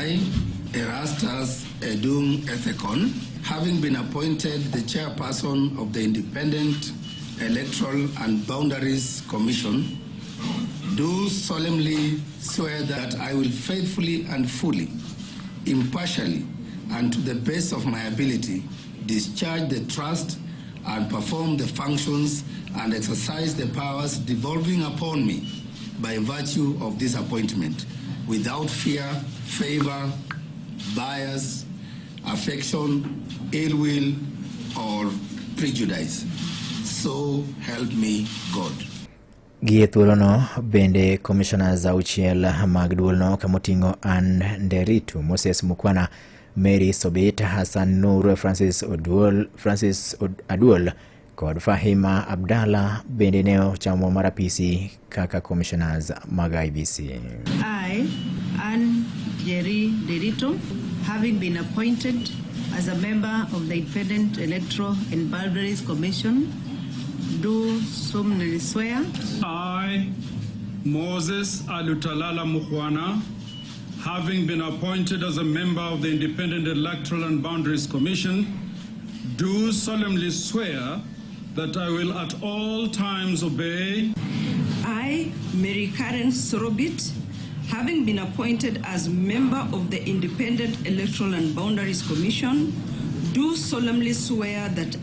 I, Erastus Edung Ethekon, having been appointed the chairperson of the Independent Electoral and Boundaries Commission, do solemnly swear that I will faithfully and fully, impartially, and to the best of my ability, discharge the trust and perform the functions and exercise the powers devolving upon me by virtue of this appointment, without fear, favor, bias, affection, ill will, or prejudice. So help me God. Gie thuolono bende commissioners auchiel mag duolno kamoting'o Ann Nderitu, Moses Mukwana, Mary Sobit, Hassan Nur, Francis Oduol, Francis Aduol kod Fahima Abdalla bende ne ochamo mar apisi kaka commissioners mag IEBC. I, Ann Jerry Derito, having been appointed as a member of the Independent Electoral and Boundaries Commission, do solemnly swear. I, Moses Alutalala Mukhwana, having been appointed as a member of the Independent Electoral and Boundaries Commission, do solemnly swear that I will at all times obey. I, Mary Karen Sorobit, having been appointed as member of the Independent Electoral and Boundaries Commission, do solemnly swear that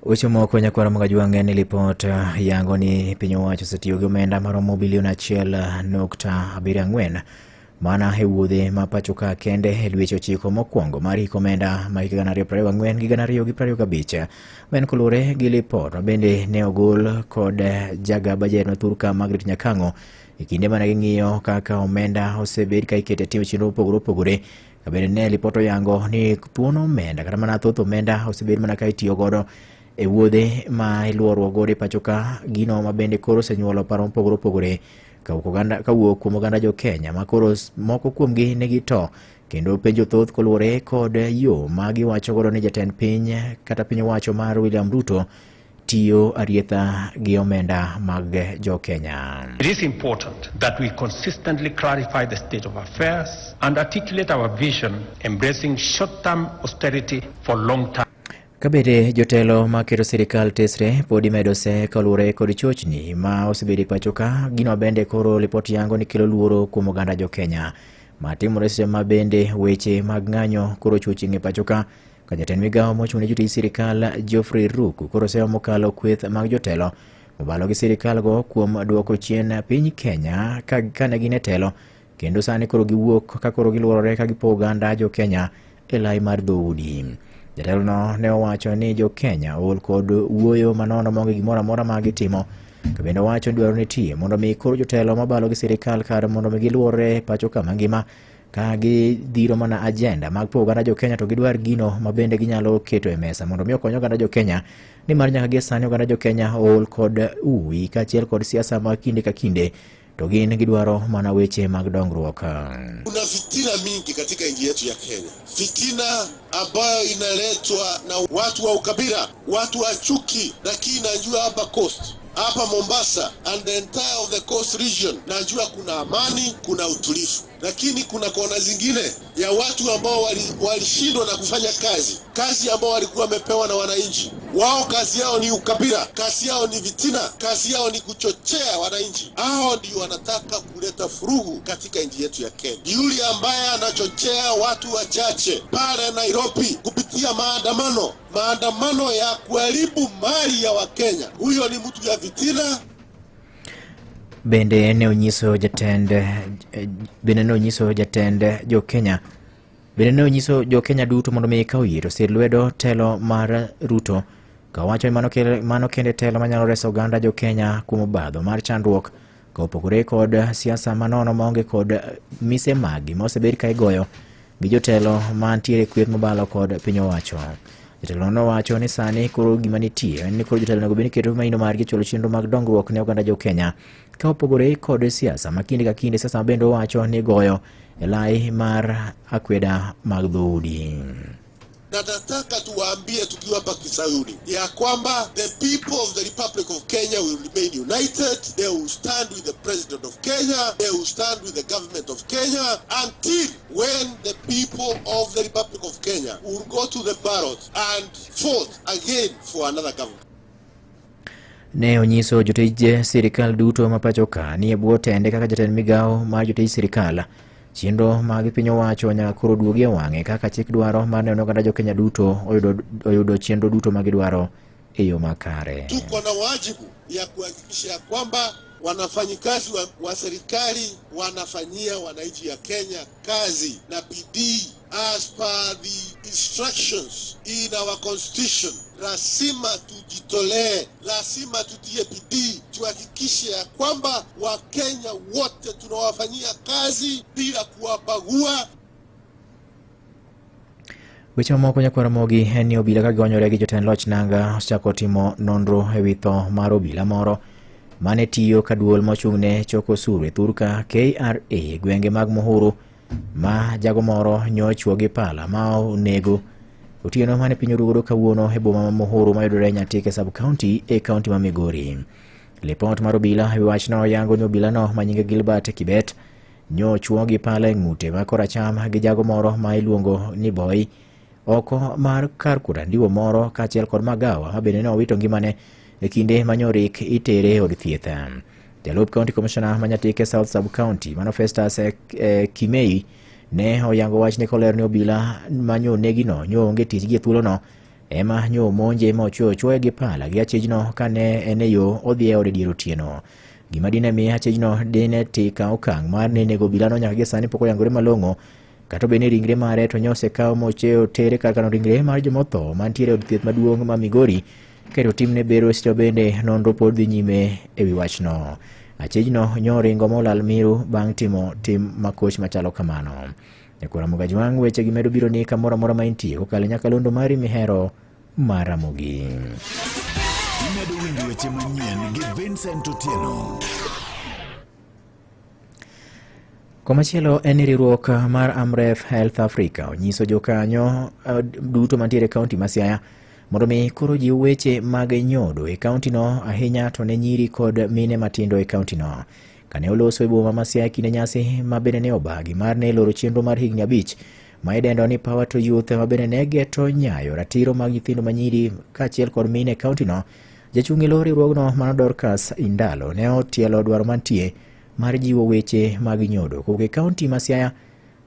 Weche moko nyakwar Magajwang' en ni lipot yango ni piny owacho osetiyo gi omenda maromo bilion 1.74 mana e wuodhe ma pacho ka kende e dweche 9 mokwongo mar hik omenda ma higa 2024 gi 2025. Ma en kolure gi lipot ma bende ne ogol kod jaga bajet ma thurka Margaret Nyakang'o e kinde mane ging'iyo kaka omenda osebed ka iketo e timo chenro mopogore opogore. Ka bende ne lipot oyango ni thuon omenda kata mana thoth omenda osebed mana ka itiyo godo e wuodhe ma iluoruok godo e pacho ka, gino ma bende koro osenyuolo paro mopogore opogore kawuok kuom oganda jo Kenya ma koro moko kuomgi nigi to kendo penjo thoth koluwore kod yo ma giwacho godo ni jatend piny kata piny owacho mar William Ruto tiyo arietha gi omenda mag jo Kenya. It is important that we consistently clarify the state of affairs and articulate our vision, embracing short-term austerity for long-term. Kabende jotelo maketo sirikal tesre pod imedo se kaluwore kod chochni ma osebedo e pacho ka, gino bende koro lipot yango ni kelo luoro kuom oganda jo Kenya. Matimore seche ma bende weche mag ng'anyo koro chochni e pacho ka, ka jatend migawo mochung' ne jotij sirikal Geoffrey Ruku koro oseyo mokalo kweth mag jotelo mobalo gi sirikal go kuom duoko chien piny Kenya ka kane gin e telo kendo sani koro giwuok ka koro giluorore ka gipo oganda jo Kenya e lai mar dhoudi. Jatelono ne owacho ni jo Kenya ool kod wuoyo manono maonge gimoro amora ma gitimo. To bende owacho ni dwaro nitie mondo mi koro jotelo mabalo gi sirikal kar mondo mi giluorre pacho ka mangima ka gidhiro mana agenda mag pogo oganda jo Kenya to gidwar gino ma bende ginyalo keto e mesa mondo mi okony oganda jo Kenya nimar nyaka gie sani oganda jo Kenya ool kod uwi kaachiel kod siasa ma kinde ka kinde to gin gidwaro mana weche mag dongruok. Kuna fitina mingi katika nchi yetu ya Kenya, fitina ambayo inaletwa na watu wa ukabila, watu wa chuki. Lakini najua hapa Coast, hapa Mombasa and the entire of the coast region, najua kuna amani, kuna utulivu, lakini kuna kona zingine ya watu ambao walishindwa na kufanya kazi, kazi ambao walikuwa wamepewa na wananchi wao. Kazi yao ni ukabila, kazi yao ni fitina, kazi yao ni kuchochea wananchi. Hao ndio wanataka kuleta furugu katika nchi yetu ya Kenya. Yule ambaye anachochea watu wachache pale Nairobi kupitia maandamano, maandamano ya kuharibu mali ya Wakenya, huyo ni mtu ya fitina. Bende ne onyiso jatend bende ne onyiso jatend jo Kenya bende ne onyiso jo Kenya duto mondo mi kaw yie to sir lwedo telo mar Ruto ka owacho ni mano kende telo manyalo reso oganda jo Kenya kuom obadho mar chandruok ka opogore kod siasa manono maonge kod mise magi ma osebed ka igoyo gi jotelo mantiere kweth mobalo kod piny owacho. Jatelo nowacho ni sani koro gima nitie en ni koro jotelo onego bed ni keto maino margi chulo chenro mag dongruok ne oganda jo Kenya ka opogore kod siasa ma kinde ka kinde siasa ma bende owacho ni goyo e lai mar akweda mag dhoudi. Na nataka tuwaambie tukiwa hapa Kisauni ya kwamba the people of the Republic of Kenya will remain united. They will stand with the President of Kenya. They will stand with the government of Kenya until when the people of the Republic of Kenya will go to the ballot and vote again for another government. Ne onyiso jotij sirikal duto ma pacho ka ni e bwo tende kaka jatend migawo mar jotij sirikal chenro mag piny owacho nyaka koro duogi e wang'e kaka chik dwaro mar neno oganda jokenya duto oyudo chenro duto ma gidwaro e yo makare. Tuko na wajibu ya kuhakikisha ya kwamba wanafanyikazi wa serikali wanafanyia wananchi ya Kenya kazi na bidii as per the instructions in our constitution. Lazima tujitolee, lazima tutie bidii, tuhakikishe ya kwamba Wakenya wote tunawafanyia kazi bila kuwabagua. Weche mamoko nyakwar Ramogi en ni obila ka gikonyore gi jotend loch nanga osechako timo nonro ewi tho mar obila moro mane tiyo ka duol mochung'ne choko osuru e thurka KRA e gwenge mag Muhuru ma jago moro nyochwo gi pala ma onego otieno mane piny orugodo kawuono e boma ma Muhuru mayudore Nyatike sub county e kaunti ma Migori. Lipot mar obila ewi wachno yango ni obilano ma nyinge Gilbert Kibet nyochwo gi pala e ng'ute ma koracham gi jago moro ma iluongo ni Boy oko mar kar kuda ndiwo moro kaachiel kod magawa ma bende ne owito ngimane e kinde ma nyorik itere e od thieth. Jalup County Commissioner ma Nyatike South Sub County mano Festus Kimei ne oyango wachne koler ni obila ma nyo negino nyo onge tich gi e thuolono ema nyo omonje ma ochwoyo ochwoye gi pala gi achijno kane en e yo odhi e ode dier otieno. Gima dine mi achijno dine tika okang' mar ne nego obilano nyaka gie sani pok oyangore malong'o kata obedo ni ringre mare to nyosekaw moche otere kar kano ringre mar jomotho mantiere e od thieth maduong' ma Migori kaeto timne bero seche bende nonro pod dhi nyime ewi wachno. Achijno nyoringo molal miru bang' timo tim makoch machalo kamano. Nyakwar Ramogi Ajwang' weche gi medo biro ni kamoro amora ma intie kokalo e nyakalondo mari mihero mar Ramogi. Imedo winjo weche manyien gi Vincent Otieno. Komachielo en ni riwruok mar Amref Health Africa onyiso jokanyo duto mantiere e kaunti ma Siaya mondo mi koro jiw weche mag nyodo e kauntino ahinya to ne nyiri kod mine matindo e kauntino. Kane oloso e boma ma Siaya kinde nyasi ma bende ne obagi mar ne loro chenro mar higni 5 ma idendo ni Power to Youth ma bende ne geto nyayo ratiro mag nyithindo manyiri kaachiel kod mine e kauntino, jachung' e lo riwruogno mano Dorcas Indalo ne otielo dwaro mantie mar jiwo weche mag nyodo kowuok e kaunti ma Siaya.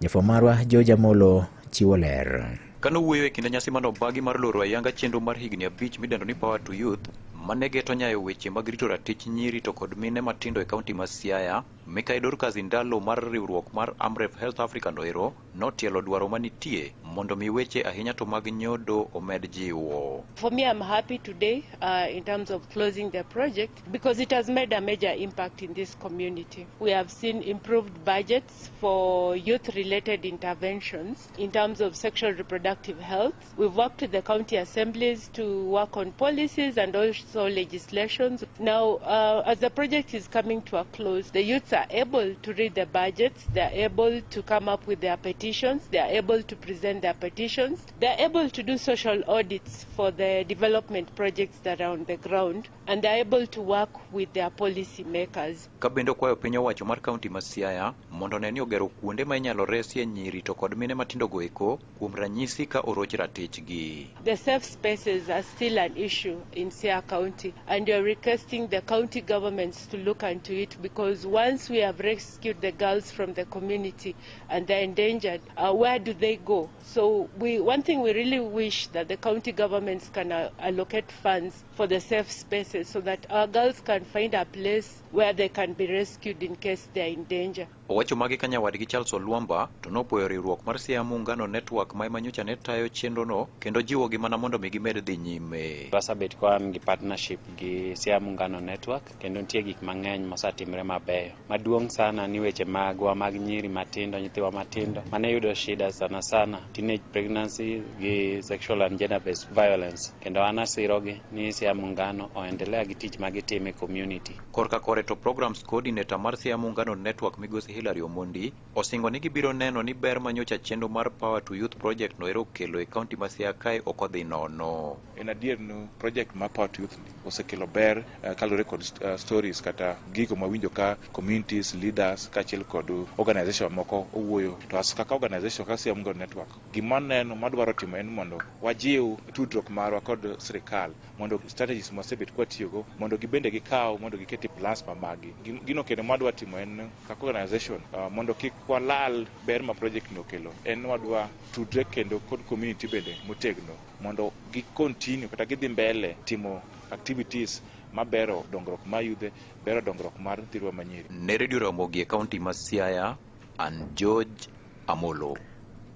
Jafwambo marwa George Amolo chiwo ler. Kane owuoyo e kinde nyasi mane obagi mar loro ayanga chenro mar higni 5 midendo ni Power to Youth mane geto nyayo weche mag rito ratich nyiri to kod mine matindo e kaunti ma Siaya, Mikai Dorcas Indalo mar riwruok mar Amref Health Africa noero notielo dwaro manitie mondo mi weche ahinya to mag nyodo omed jiwo. For me, I'm happy today in terms of closing the project because it has made a major impact in this community. We have seen improved budgets for youth-related interventions in terms of sexual reproductive health. We've worked with the county assemblies to work on policies and also legislations. Now, as the project is coming to a close, the youths are able to read the budgets, they are able to come up with their petitions, they are able to present their petitions, they are able to do social audits for the development projects that are on the ground, and they are able to work with their policy makers. Ka bende okwayo piny owacho mar kaunti ma Siaya mondo one ni ogero kuonde ma inyalo resie nyiri to kod mine matindo go eko kuom ranyisi ka oroch ratichgi. The safe spaces are still an issue in Siaya County, and we are requesting the county governments to look into it, because once we have rescued the girls from the community and they're endangered, where do they go? So one thing we really wish that the county governments can allocate funds for the safe spaces so that our girls can find a place where they can be rescued in case they are in danger. Owacho magi ka nyawadgi Charles Olwamba to nopuoyo riwruok mar Siaya Muungano Network ma ema nyocha ne tayo chenrono kendo jiwogi mana mondo mi gimed dhi nyime. Wasebet ka wan gi partnership gi Siaya Muungano Network kendo nitie gik mang'eny mosetimre mabeyo. Maduong' sana ni weche magwa mag nyiri matindo, nyithiwa matindo mane yudo shida sana sana teenage pregnancy gi sexual and gender based violence, kendo an asirogi ni Siaya Muungano oendelea gi tich magitimo e community. Korka kore to programs coordinator mar Siaya Muungano Network migosi Hilary Omondi osingo ni gibiro neno ni ber manyocha chenro mar Power to Youth project no ero okelo e kaunti ma Siaya kae ok odhi nono. En adier ni project mar Power to Youth ni osekelo ber kaluwore kod stories kata gigo mawinjo ka communities leaders kaachiel kod organization moko owuoyo. To as kaka organization kaka Siaya Muungano Network, gima neno madwaro timo en mondo wajiw tudruok marwa kod sirikal mondo strategies mwasebet kwatiyogo mondo gibende gikaw mondo giket e plans ma magi. Gino kendo mwadwa timo en kaka organization mondo kik walal ber ma project ni okelo, en wadwa tudre kendo kod community bende motegno mondo gi continue kata gidhi mbele timo activities mabero dongruok mar yudhe, bero dongruok mar nyithindwa manyiri. Ne Radio Ramogi e kaunti ma Siaya, an George Amolo.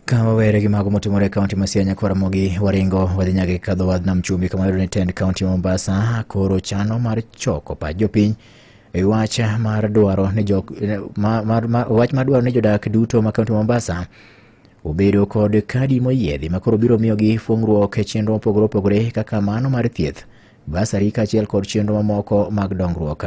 Ka wawere gi mago motimore e kaunti ma Siaya, nyakwar Ramogi waringo wadhi nyaka e kadho wadh nam chumbi kama wayudo ni tend kaunti ma Mombasa koro chano mar choko pach jopiny e wach mar dwaro ni jok, ma, mar, ma, wach mar dwaro ni jodak duto ma kaunti ma Mombasa obedo kod kadi moyiedhi ma koro biro miyogi fuong'ruok e chenro mopogore opogore kaka mano mar thieth, basari kaachiel kod chenro mamoko mag dongruok.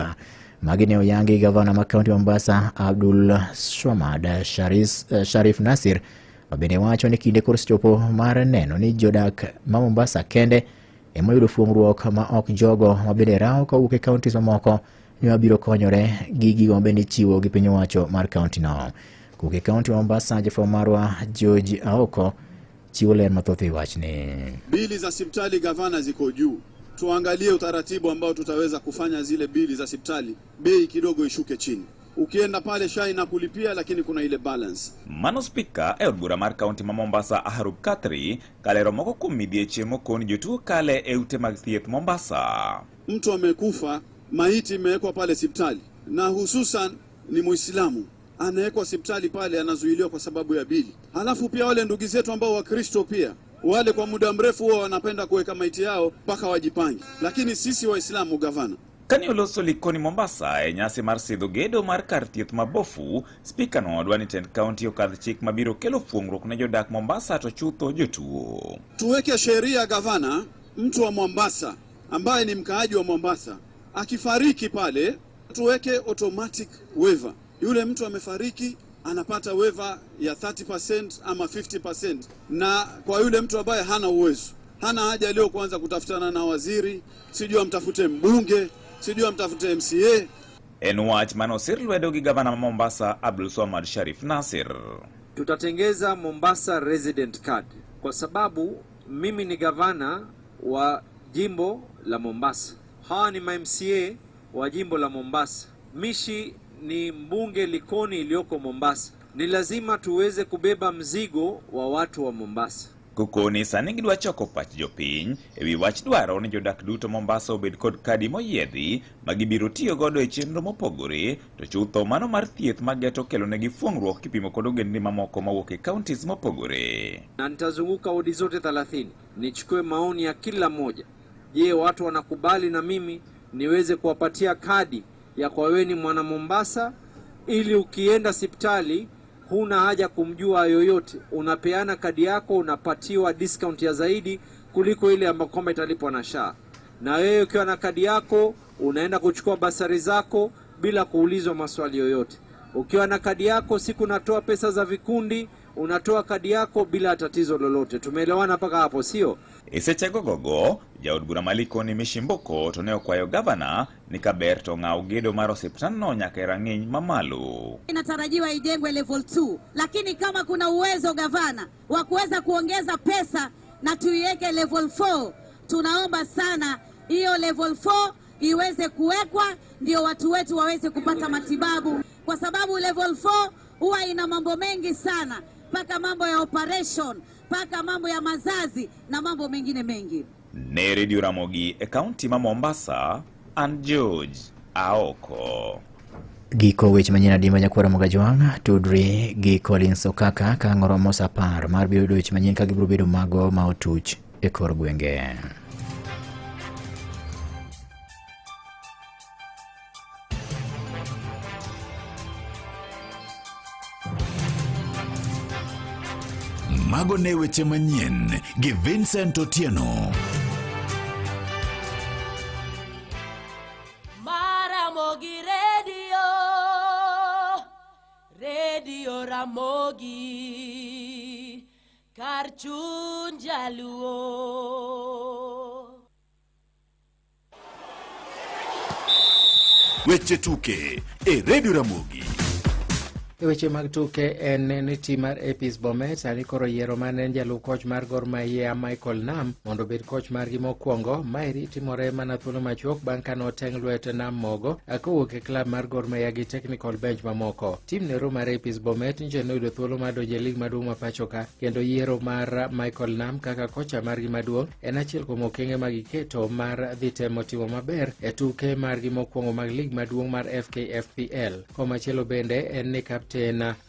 Magi ne oyangi gavana ma kaunti ma Mombasa Abdul Swamad Sharif Nasir, ma bende wacho ni kinde koro osechopo mar neno ni jodak ma Mombasa kende ema oyudo fuong'ruok ma ok jogo ma bende rawo kowuok e kauntis mamoko ni wabiro konyore gi gigo ma bende ichiwo gi piny owacho mar kaunti no. Kowuok e kaunti ma Mombasa, jafwambo marwa George Aoko chiwo ler mathoth e wachni. Bili za sipitali gavana ziko juu, tuangalie utaratibu ambao tutaweza kufanya zile bili za sipitali bei kidogo ishuke chini. Ukienda pale SHA inakulipia, lakini kuna ile balance. Mano spika e od bura mar kaunti ma Mombasa Aharub Katri kalero moko kuom midhieche mokon jotuo kale e ute mag thieth Mombasa. Mtu amekufa, maiti imewekwa pale sipitali, na hususan ni Muislamu anawekwa sipitali pale, anazuiliwa kwa sababu ya bili. Halafu pia wale ndugu zetu ambao Wakristo pia wale kwa muda mrefu huwa wanapenda kuweka maiti yao mpaka wajipange, lakini sisi Waislamu gavana Kane oloso Likoni Mombasa e nyasi mar sidho gedo mar kar thieth mabofu, spika no dwa ni tend kaunti okadh chik mabiro kelo fuong'ruok ne jodak Mombasa to chutho jotuo. Tuweke sheria gavana, mtu wa Mombasa ambaye ni mkaaji wa Mombasa akifariki pale, tuweke automatic waiver. Yule mtu amefariki anapata waiver ya 30% ama 50%, na kwa yule mtu ambaye hana uwezo, hana haja leo kuanza kutafutana na waziri, sijui amtafute mbunge, sijui amtafute MCA. En wach mane osir lwedo gi gavana ma Mombasa Abdul Swamad Sharif Nasir. Tutatengeza Mombasa Resident Card kwa sababu mimi ni gavana wa jimbo la Mombasa. Hawa ni ma MCA wa jimbo la Mombasa. Mishi ni mbunge Likoni iliyoko Mombasa. Ni lazima tuweze kubeba mzigo wa watu wa Mombasa. Kokoni sani gidwa choko pach jopiny ewi wach dwaro ni jodak duto Mombasa obed kod kadi moyiedhi ma gibiro tiyo godo e chenro mopogore, to chutho mano mar thieth mageto kelo negi fuong'ruok kipimo kod ogendni mamoko mawuok e counties mopogore. Na nitazunguka wodi zote 30 nichukue maoni ya kila mmoja. Je, watu wanakubali na mimi niweze kuwapatia kadi ya kwa wewe ni mwana Mombasa, ili ukienda hospitali huna haja kumjua yoyote, unapeana kadi yako, unapatiwa discount ya zaidi kuliko ile ambayo kwamba italipwa na SHA. Na wewe ukiwa na kadi yako unaenda kuchukua basari zako bila kuulizwa maswali yoyote. Ukiwa na kadi yako siku unatoa pesa za vikundi, unatoa kadi yako bila tatizo lolote. Tumeelewana mpaka hapo, sio? E sechego gogo, jaod bura ma Likoni Mishi Mboko to ne okwayo gavana ni kaber to ng'aw gedo mar osiptandno nyaka e rang'iny mamalo. Inatarajiwa ijengwe level 2, lakini kama kuna uwezo gavana wa kuweza kuongeza pesa na tuiweke level 4, tunaomba sana hiyo level 4 iweze kuwekwa ndio watu wetu waweze kupata matibabu, kwa sababu level 4 huwa ina mambo mengi sana, mpaka mambo ya operation, mpaka mambo ya mazazi na mambo mengine mengi. Ne Radio Ramogi e kaunti ma Mombasa, an George Aoko. Giko weche manyien adimba nyakwara Mogajwang' tudri gi Collins Okaka ka ang' oromo sa 10 mar biro yudo weche manyien ka gibiro bedo mago ma otuch e kor gwenge. Mago ne weche manyien gi Vincent Otieno. Maramogi Radio, Radio Ramogi, kar chuny jaluo. Weche tuke e Radio Ramogi. E weche mag tuke en ni tim mar APS Bomet sani koro yiero mane en jalup koch mar Gor Mahia Michael Nam mondo obed koch margi mokwongo. Maeri timore mana thuolo machuok bang' ka noteng' lwet Nam mogo kowuok e klab mar Gor Mahia gi technical bench mamoko. Tim nero mar APS Bomet nche noyudo thuolo mar donjo e lig maduong' ma pacho ka kendo yiero mar Michael Nam kaka kocha margi maduong' en achiel kuom okenge ma giketo mar dhi temo timo maber e tuke margi mokwongo mag lig maduong' mar FKFPL. Komachielo bende en ni kapten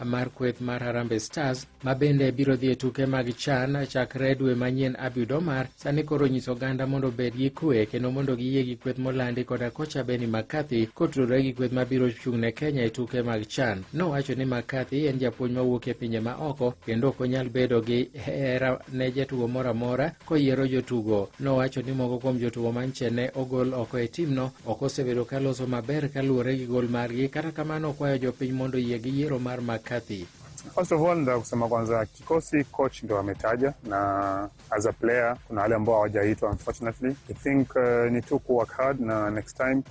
mar kweth mar Harambee Stars ma bende biro dhi e tuke mag CHAN chakre dwe manyien Abiud Omar sani koro nyiso oganda mondo obed gi kwe kendo mondo giyie gi kweth molandi koda kocha Benni McCarthy kotudore gi kweth mabiro chung' ne Kenya e tuke mag CHAN. Nowacho ni McCarthy en japuonj mawuok e pinje ma oko kendo ok onyal bedo gi hera ne jatugo moro amora koyiero jotugo. Nowacho ni moko kuom jotugo manche ne ogol oko e timno ok osebedo ka loso maber kaluwore gi gol margi kata kamano okwayo jopiny mondo oyie gi yiero mar McCarthy. First of all, ndio kusema kwanza kikosi coach ndo ametaja, na as a player kuna wale ambao hawajaitwa unfortunately. I think ni tu ku work hard na next time.